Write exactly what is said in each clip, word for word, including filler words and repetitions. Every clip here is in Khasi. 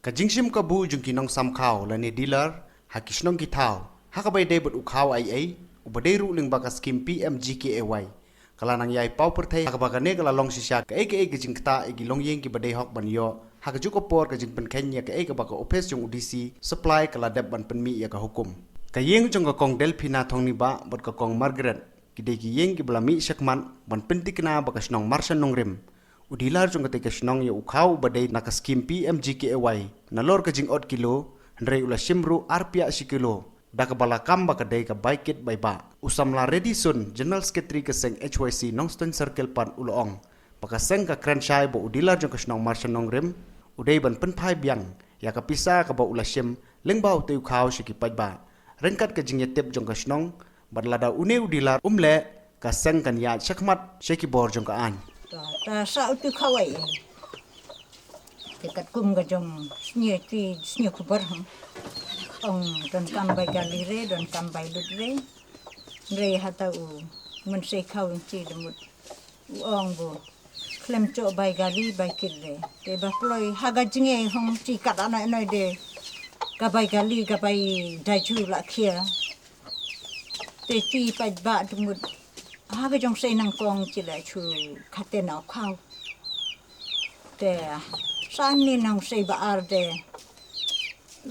Ka jingshim kabu jong ki nongsam khaw lane dealer ha ki shnong ki thaw ha kaba ïadei bad u khaw aiei uba dei ruh lyngba ka skhim P M G K A Y ka la nang ïai paw pyrthei ha kaba kane ka la long shisha kaei kaei ka jingktah ïa ki longïing kiba dei hok ban ïoh ha kajuh ka por ka jingpynkheiñ ïa kaei kaba ka ophis jong u D C Supply ka la dep ban pynmih ïa ka hukum. Ka ïing jong ka Kong Delphina Thongni Bah bad ka Kong Margaret ki dei ki ïing kiba la mih shakhmat ban pynthikna ba ka shnong Marshan Nongrim, u dealer jong katei ka shnong ïa u khaw uba dei na ka skhim P M G K A Y nalor ka jingot kilo, hynrei u la shim ruh arphew shi kilo da kaba la kam ba ka dei ka bai kit bai bah. U samla Reddy Sun, General Secretary ka seng H Y C Nongstoiñ Circle pat u la ong ba ka seng ka kren shai ba u dealer jong ka shnong Marshan Nongrim u dei ban pynphai biang ïa ka pisa kaba u la shim lyngba utei u khaw sha ki paidbah. Ryngkat ka jingïatip jong ka shnong, bad lada une u dealer um leh, ka seng kan ïaid shakhmat sha ki bor jong ka aiñ. Ta, ta sa utu khaw ai. Te katkum ka jong sñe ti sñe khubor hang. Ong don kam bai gali re, don kam bai lut re. Re hata u mynsei khaw in ti demut. U ong bu khlem chok bai gali bai kit re. Te ba ploi ha ka jngai hong ti kat anoi anoi de. Ka bai gali ka bai daju la khia. Te ti paidbah demut ha ka jong sei nang kong ti la chu kate na khaw. Te sa ni nang sei ba ar de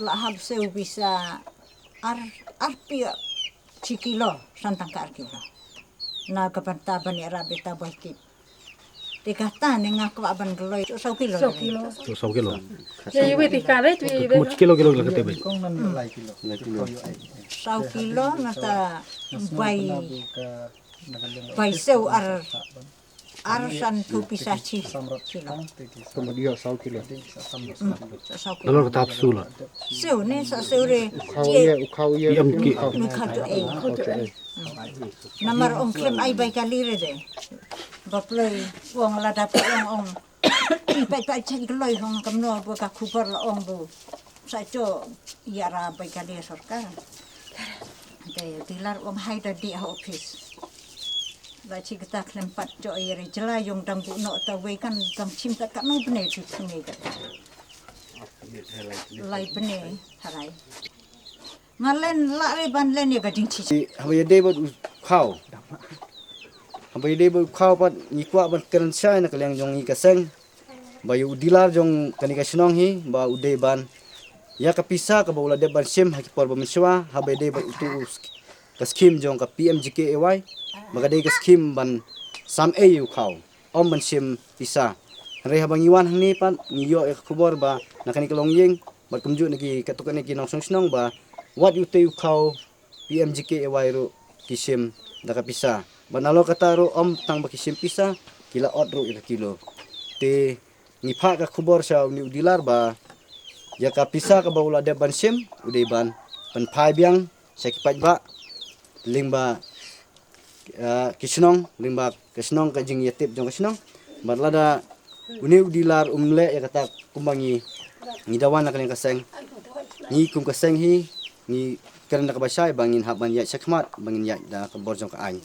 la hap seu bisa ar arphew shi kilo, san tang ka ar kilo. Na ka banta ban ïa rabe ta bai kit. Te kata ne nga kwah ban gloi, saw kilo. Saw kilo. Saw kilo. Ye, ye, wei ti ka re, tu ye, wei. Mut kilo, kilo, kilo, kete bai. Saw kilo, na ta bai, bai sew ar, ar san tu pisa chi kilo. Tama dia saw kilo. Saw kilo. Nalor kata psula. Sew ne, sa sew re. Kau ye, kau ye. Yang ki. Ni kau tu eh. Kau tu eh. Namar ong khlem ai bai kali re de. Ba ploi ong lada ploi ong ong. Pai pai chen gloi hong kamno ba ka khubor la ong bu. Sa cho ïa ra bai kali sorkar. De dealer ong hai da di ha office. La chi kata khlem pat cho ïa re jela yong dang bu no ta wei kan dang chim ta ka no bne tu chim ka. Lai bne harai. Nga len la re ban len ïa ka jingchi. Haba ïadei bad u khaw. Haba ïadei bad u khaw pat ngi kwah ban kren shai na ka liang jong ngi ka seng. Ba ïa u dealer jong kane ka shnong hi ba u dei ban ïa ka pisa kaba u la dep ban shim ha ki por ba mynshuwa haba ïadei bad utu u sk-, ka skhim jong ka P M G K A Y. Ba ka dei ka skhim ban sam ei u khaw. Ym ban shim pisa. Hynrei haba ngi wan hangne pat ngi ïoh ïa ka khubor ba na kane ka longïing bad kumjuh na ki katto katne ki nongshong shnong ba wat utei u khaw P M G K A Y ruh ki shim da ka pisa. Bad nalor kata ruh ym tang ba ki shim pisa ki la ot ruh ïa ka kilo. Te ngi phah ka khubor sha une u dealer ba ïa ka pisa kaba u la dep ban shim u dei ban pynphai biang sha ki paidbah lyngba ah, ki shnong, lyngba ka shnong ka jingïatip jong ka shnong. Bad lada une u dealer um leh ïa kata kumba ngi, ngi dawan na ka liang ka seng. Ngi kum ka seng hi, ngi kren da kaba shai ba ngin hap ban ïaid shakhmat, ba ngin ïaid da ka bor jong ka aiñ.